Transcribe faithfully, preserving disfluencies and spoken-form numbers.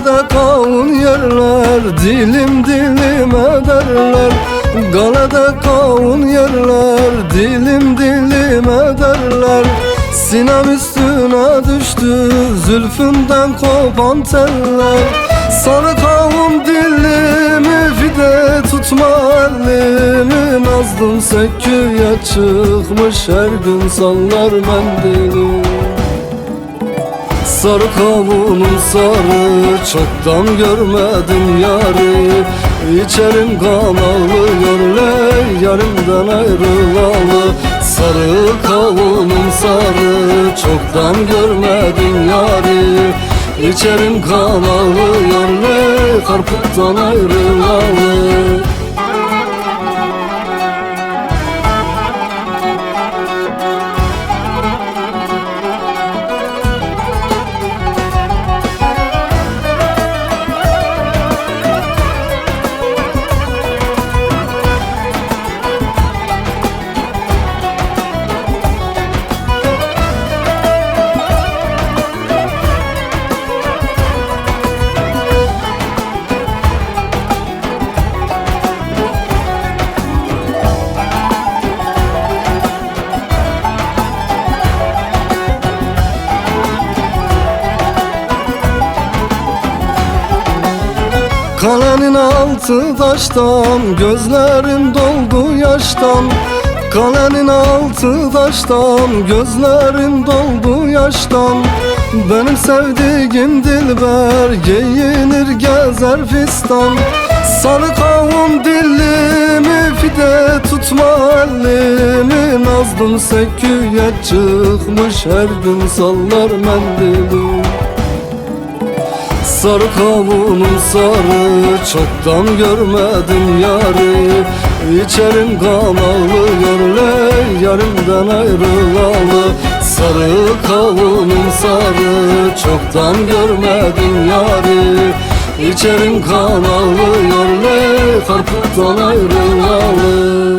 De kavun yerler, dilim dilim ederler. Galede kavun yerler, dilim dilim ederler. Sinem üstüne düştü zülfünden kopan teller. Sarı kavun dilimi, fide tutma elimi. Nazlım seküye çıkmış, her gün sallar mendili. Sarı kavunum sarı, çoktan görmedim yarı. İçerim kan ağlıyor ley, yarimden ayrılalı. Sarı kavunum sarı, çoktan görmedim yarı. İçerim kan ağlıyor ley, karpuzdan ayrılalı. Kalenin altı taştan, gözlerim doldu yaştan. Kalenin altı taştan, gözlerim doldu yaştan. Benim sevdiğim dilber giyinir gezer fistan. Sarı kavun dilimi, fide tutma elimi. Nazlım seküye çıkmış, her gün sallar mendili. Sarı kavunum sarı, çoktan görmedim yarı. İçerim kan ağlıyor ley, yarimden ayrılalı. Sarı kavunum sarı, çoktan görmedim yarı. İçerim kan ağlıyor ley, karpuzdan ayrılalı.